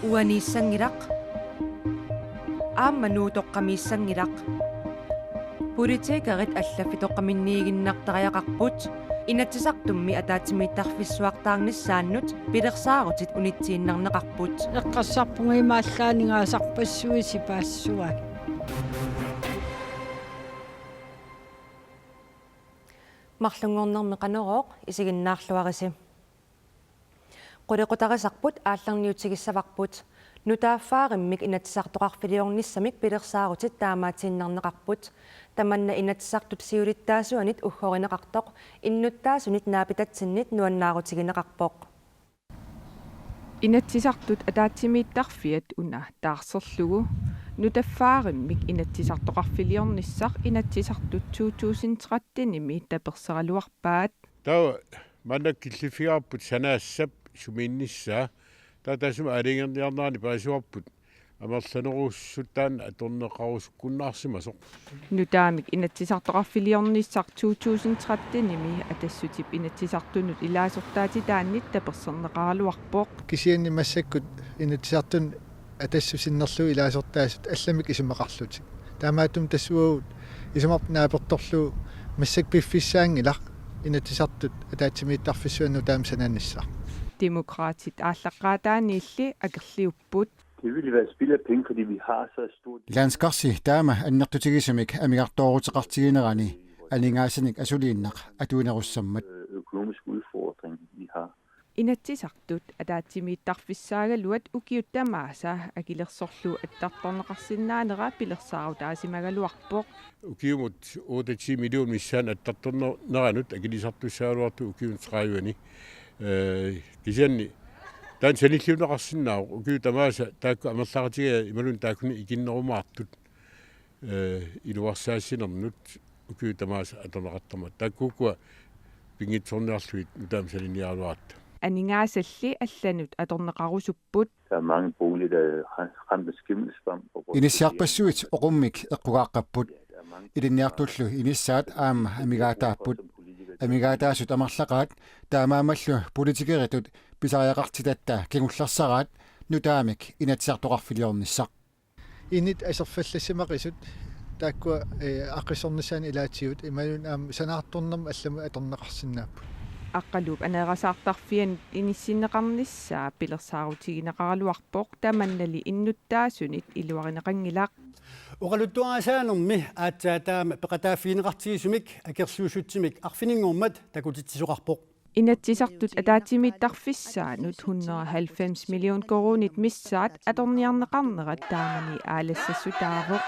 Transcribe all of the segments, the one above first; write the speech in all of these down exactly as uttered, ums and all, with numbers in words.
Uaniissanngilaq. Aamma Nuutoqqamiissanngilaq. Politikerit allaffitoqqaminniiginnartariaqarput, Inatsisartummi ataatsimiittarfissuartaarnissaannut pilersaarutit unitsiinnarneqarput. Eqqarsarpunga imaallaat aningaasarpassuit sipaassuat. Marlunngornermi Qanorooq, isiginnaarluarisi. Qulequtarisarput aallarniutigissavarput. Nutaaffaarimmik inatsisartoqarfiliornissamik pilersaarutit taamaatiinnarneqarput. Tamanna Inatsisartut siulittaasuanit uggorineqartoq innuttaasunit naapitatsinnit nuannaarutigineqarpoq. Inatsisartut ataatsimiittarfiat una taarserlugu nutaaffaarimmik inatsisartoqarfiliornissaq Inatsisartut to tusind tretten-imi taperseraluarpaat. Taava maanna killiffigaarput sanaassap sumiinnissaa. Taava taassuma aalajangerniarnerani paasivarput amerlanerusuttaaq atorneqarusukkunnaarsimasoq. Nutaamik inatsisartoqarfiliornissaq to tusind tretten-imi Atassutip Inatsisartunut ilaasortaatitaannit taperserneqaraluarpoq. Kisianni massakkut Inatsisartuni Atassut sinnerlugu ilaasortaasut allamik isumaqarlutik. Taamaattumik tassa uagut isumarput naapertorlugu massakkut piffissaanngilaq Inatsisartut ataatsimiittarfissuanut nutaamik sananissaq. Demokraatit aallaqqaataaniilli akerliupput. Det ville være spild af penge, fordi vi har så stort... Landskarsi taama annertutigisumik amigartooruteqartiginerani aningaasanik asuliinnaq atuinerussammat. Øh, økonomisk udfordring, vi har. Inatsisartut ataatsimiittarfissaagaluat ukiut tamaasa akilersorlugu attartorneqarsinnaanera pilersaarutaasimagaluarpoq. Ukiumut otte-ti million missaani attartorneranut akilisartussaagaluartoq ukiuni tredive-ni. Øh, kisianni taanna sanilliunneqarsinnaavoq ukiut tamaasa taakku amerlaqatigisaat imaluunniit taakkununnga ikinnerumaartut, øh, iluarsaassinermut ukiut tamaasa atorneqartarmata. Taakkuukkua pinngitsoorniarlugit nutaamik saniniaraluaratta. Aningaasalli allanut atorneqarusupput. Der er mange boliger, der er ramt af skimmelsvamp på grund af... Inissiarpassuit oqummik eqqugaaqqapput. Ilinniartullu inissaat aamma amigaataapput. Amigaataasut amerlaqaat taamaammallu politikeritut pisariaqartitatta kingullersaraat nutaamik inatsisartoqarfiliornissaq. Init aserfallassimaqisut taakkua, eh, aaqqissornissaannut ilaatigut imaluunniit aamma sanaartornermut allamut atorneqarsinnaapput. Aqqaluup Aneerasaartarfianit inissinneqarnissaa pilersaarutigineqaraluarpoq, tamannali innuttaasunit iluarineqanngilaq. Oqaluttuarisaanermi aatsaat taama peqataaffigineqartigisumik akerliussutsimik arfininngormat takutitsisoqarpoq. Inatsisartut ataatsimiittarfissaanut hundrede og halvfems million koruunit missaat atorniarneqarnerat taamani aalassassutaavoq.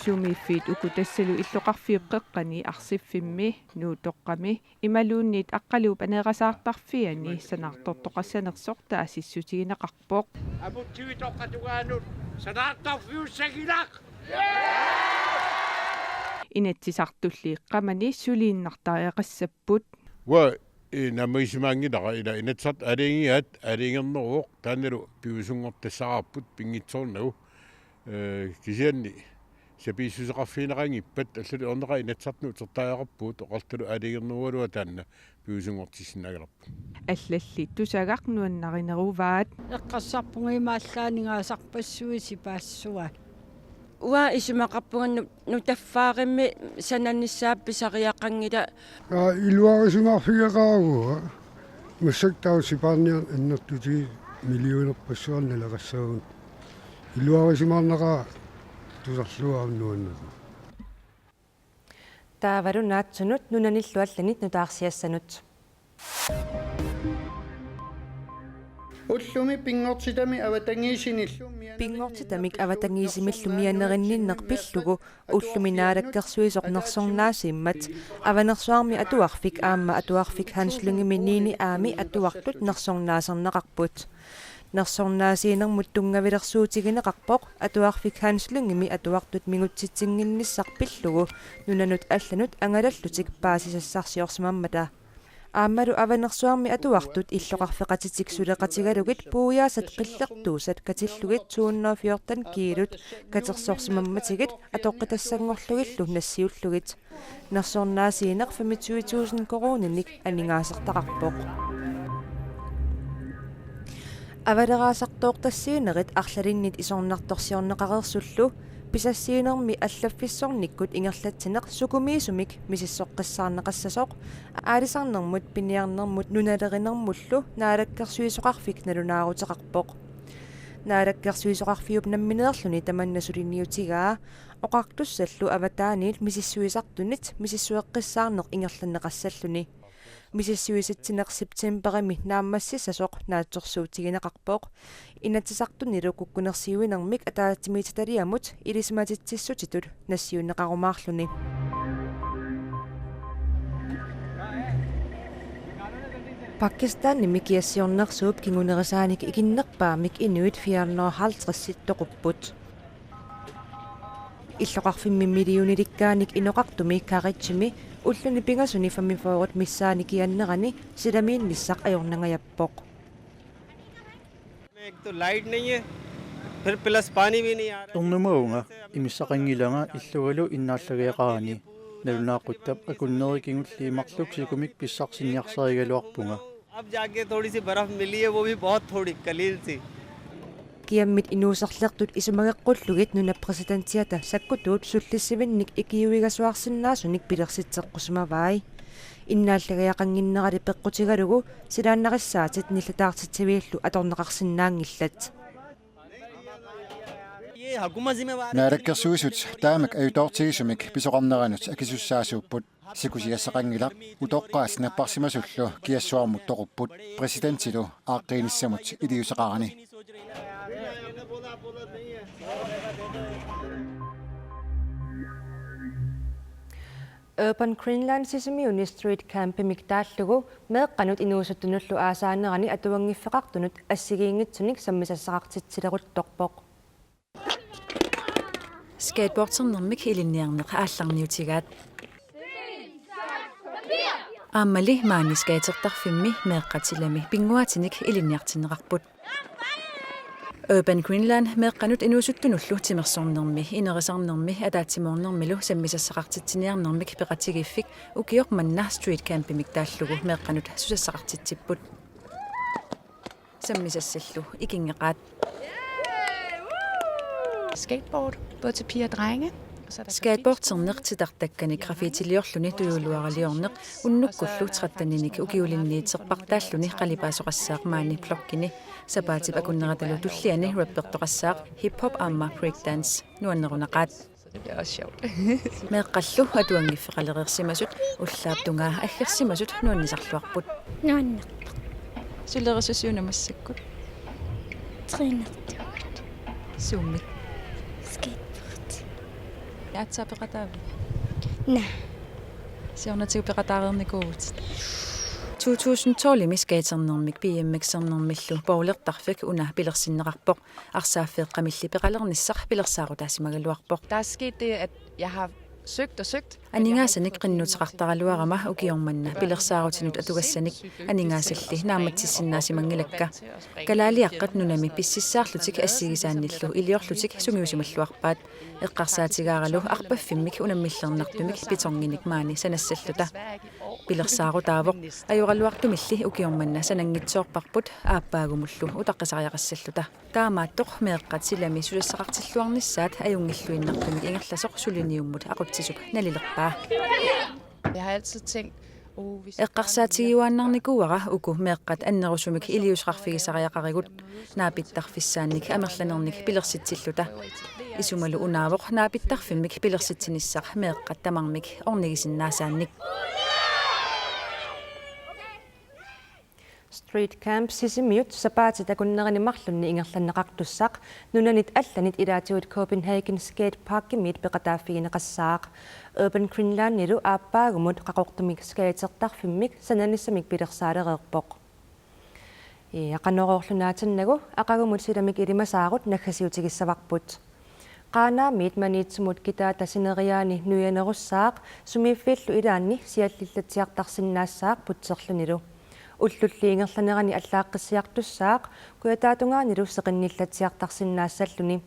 Sumiiffiit uku tassalu illoqarfiup qeqqani Arsiffimmi, Nuutoqqami imaluunniit Aqqaluup Aneerasaartarfiani sanaartortoqassanersoq taasissutigineqarpoq. Amutsivitoqqat tungaanut sanaartorfiussanngilaq. Inatsisartulli qamani suliinnartariaqassapput. Uanga, eh, naammagisimaanngilara ila Inatsisartut aalajangigaat aalajangerneruvoq taannalu piviusunngortassaraarput pinngitsoornagu. Eh, kisianni sapiissuseqarfigineqanngippat allatut orneqaat Inatsisartunut utertariaqarpugut oqartullu aalajangernerugaluaq taanna piviusunngortissinnaagaluarpoq. Allalli tusagaq nuannarineruvaat. Eqqarsarpunga imaallaat aningaasarpassuit sipaassuat. Uanga isumaqarpunga nu-, nutaaffaarimmik sananissaa pisariaqanngilaq. Aa, iluarisimaarfigeqaara. Massakkut taava sipaarniarneq annertutigisumik millionerpassuarnik naleqassaagut. Iluarisimaarnaqaaq tusarluarunnaarnata. Taavalu naatsunut nunanillu allanit nutaarsiassanut. Ullumi pinngortitami avatangiisinillu mianerinninneq... Pinngortitamik avatangiisimillu mianerinninneq pillugu ullumi naalakkersuisoq nersornaasiimmat Avanersuarmi atuarfik aamma atuarfik Hans Lyngemi Niini Aami atuartut nersornaaserneqarput. Nersornaasiinermut tunngavilersuutigineqarpoq atuarfik Hans Lyngemi atuartut mingutsitsinnginnissaq pillugu nunanut allanut angalallutik paasisassarsiorsimammata. Aammalu Avanersuarmi atuartut illoqarfeqatitik suleqatigalugit puiaasat qillertuusat katillugit to hundrede og fjorten kiilut katersorsimammatigit atoqqitassanngorlugillu nassiullugit. Nersornaasiineq femogtyve tusind koruuninik aningaasartaqarpoq. Avaleraasartoortassiinerit arlalinnit isornartorsiorneqareersullu pisassiinermi allaffissornikkut ingerlatsineq sukumiisumik misissoqqissaarneqassasoq aalisarnermut piniarnermut nunalerinermullu naalakkersuisoqarfik nalunaaruteqarpoq. Naalakkersuisoqarfiup nammineerluni tamanna suliniutigaa oqartussallu avataaniit misissuisartunit misissueqqissaarneq ingerlanneqassalluni. Misissuisitsineq septemberimi naammassissasoq naatsorsuutigineqarpoq. Inatsisartunilu kukkunersiuinermik ataatsimiititaliamut ilisimatitsissutitut nassiunneqarumaarluni. Pakistanimi kiassiornersuup kingunerisaanik ikinnerpaamik inuit fire hundrede og halvtreds toqupput. Illoqarfimmi millionilikkaanik inoqartumi Karachi-mi ulluni pingasuni femogfyrre missaani kiannerani silamiinnissaq ajornangajappoq. एक तो लाइट नहीं है, फिर प्लस पानी भी नहीं आ रहा है। Ernumavunga, imissaqanngilanga illugalu innaallagiaqarani. Nalunaaquttap akunneri kingulliit marluk sikumik pissarsinniarsarigaluarpunga. अब जाके थोड़ी सी बर्फ मिली है, वो भी बहुत थोड़ी कलील सी। Kiammit inuuserlertut isumageqqullugit nunap præsidentiata sakkutuut sullissivinnik ikiuigasuarsinnaasunik pilersitseqqusimavai. Innaallagiaqannginnerali peqqutigalugu silaannarissaatit nillataartitsiviillu atorneqarsinnaanngillat. Naalakkersuisut taamak ajutoortigisumik pisoqarneranut akisussaasuupput. Sikusiassaqanngilaq, utoqqaat napparsimasullu kiassuarmut toqupput, præsidentilu aaqqiinissamut iliuuseqarani. Urban Greenland Sisimiuni street campimik taallugu meeqqanut inuusuttunullu aasaanerani atuanngiffeqartunut assigiinngitsunik sammisassaqartitsileruttorpoq. Skateboardernermik ilinniarneq aallarniutigaat. Aammali maani skatertarfimmi meeqqat silami pinnguaatinik ilinniartinneqarput. Urban Greenland meeqqanut inuusuttunullu timersornermi, inerisarnermi ataatsimoornermilu sammisassaqartitsiniarnermik peqatigiiffik ukioq manna street campimik taallugu meeqqanut susassaqartitsipput. Sammisassallu ikinngeqaat. Skateboard, både til piger og drenge. Og så er der Skateboarderneq titartakkanik graffitiliorluni tujuuluaraliorneq unnukkullu tretteninik ukiulinniitserpartaalluni qalipaasoqassaaq maani blokkini. Sapaatip akunneratalu tulliani rappertoqassaaq, hiphop aamma breakdance. Nuannerunaqaat. Så det bliver også sjovt. Meeqqallu atuanngiffeqalereersimasut ullaap tungaa aggersimasut nuannisarluarput. Nuannerpoq. Sulerissusiuna massakkut? Trænertugut. Suummik? Skateboard. Aatsaat peqataavit? Naa. Siornatigut peqataareernikuuvutit? To tusind tolvimi skaternermik B M X-ernermillu bowlertarfik una pilersinneqarpoq. Arsaaffeeqqamilli peqalernissaq pilersaarutaasimagaluarpoq. Der er sket det, at jeg har søgt og søgt. Aningaasanik qinnuteqartaraluarama ukioq manna pilersaarutinut atugassanik, aningaasalli naammatsissinnaasimanngilakka. Kalaaliaqqat Nunami pississaarlutik assigisaannillu iliorlutik sungiusimalluarpaat. Eqqarsaatigaaralu arpaffimmik unammillernartumik betonginik maani sanassalluta. Pilersaarutaavoq, ajoraluartumilli ukioq manna sananngitsoorparput, aappaagumullu utaqqisariaqassalluta. Taamaattoq meeqqat silami susassaqartilluarnissaat ajunngilluinnartumik ingerlasoq suliniummut aqutsisup nalilerpaa. Jeg har altid tænkt, uh, vi skal Eqqarsaatigiuaannarnikuuara uku meeqqat annerusumik iliuuseqarfigisariaqarigut, naapittarfissaannik amerlanernik pilersitsilluta. Isumalu unaavoq naapittarfimmik pilersitsinissaq meeqqat tamarmik ornigisinnaasaannik. Street Camp Sisimiut sapaatit akunnerini marlunni ingerlanneqartussaq nunanit allanit ilaatigut Copenhagen Skate Parkimiit peqataaffigineqassaaq. Urban Greenlandilu aappaagumut Qaqortumik skatertarfimmik sananissamik pilersaalereerpoq. Ii, Qanoruorlu naatinnagu aqagumut silamik ilimasaarut naggasiutigissavarput. Qaanaamiit Maniitsumut kitaata sineriaani nuianerussaaq sumiiffiillu ilaanni siallillatsiartarsinnaassaaq putserlunilu. Ullulli ingerlanerani allaaqqissaartussaaq kujataatungaanilu seqinnillatsiartarsinnaassalluni.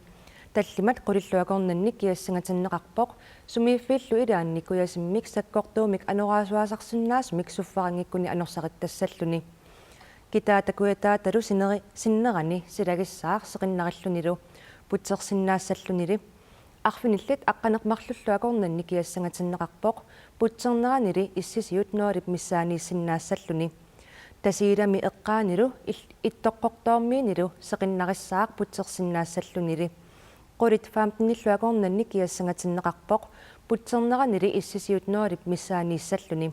Tallimat qulillu akornanni kiassangatinneqarpoq sumiiffiillu ilaanni kujasimmik sakkortuumik anoraasuaasarsinnaasumik suffaringikkuni anorsarittassallugu. Kitaata kujataatalu sineri-, sinnerani silagissaaq seqinnarillunilu putsersinnaassallunili. Arfinillit aqqaneq-marlullu akornanni kiassangatinneqarpoq putserneranili issisiut nuulip missaaniissinnaassalluni. Tasiilami eqqaanilu il-, ittoqqortoormiinilu seqinnarissaaq putsersinnaassallunili. Qulit femtenillu akornanni kiassangatinneqarpoq putserneranili issisiut nuulip missaaniissalluni.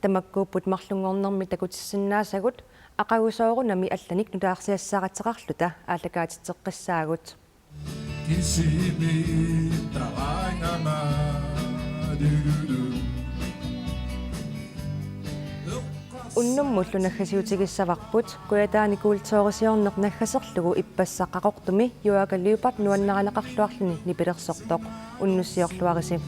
Tamakkuupput marlunngornermi takutissinnaasagut, aqagusoorunami allanik nutaarsiassaaratseqarluta aallakaatitseqqissaagut. Kisimi taraangama dududu. Unnummullu naggasiutigissavarput Kujataani kulturisiorneq naggaserlugu ippassaq Qaqortumi Juaaka Lyberth nuannarineqarluarluni nipilersortoq. Unnussiorluarisi.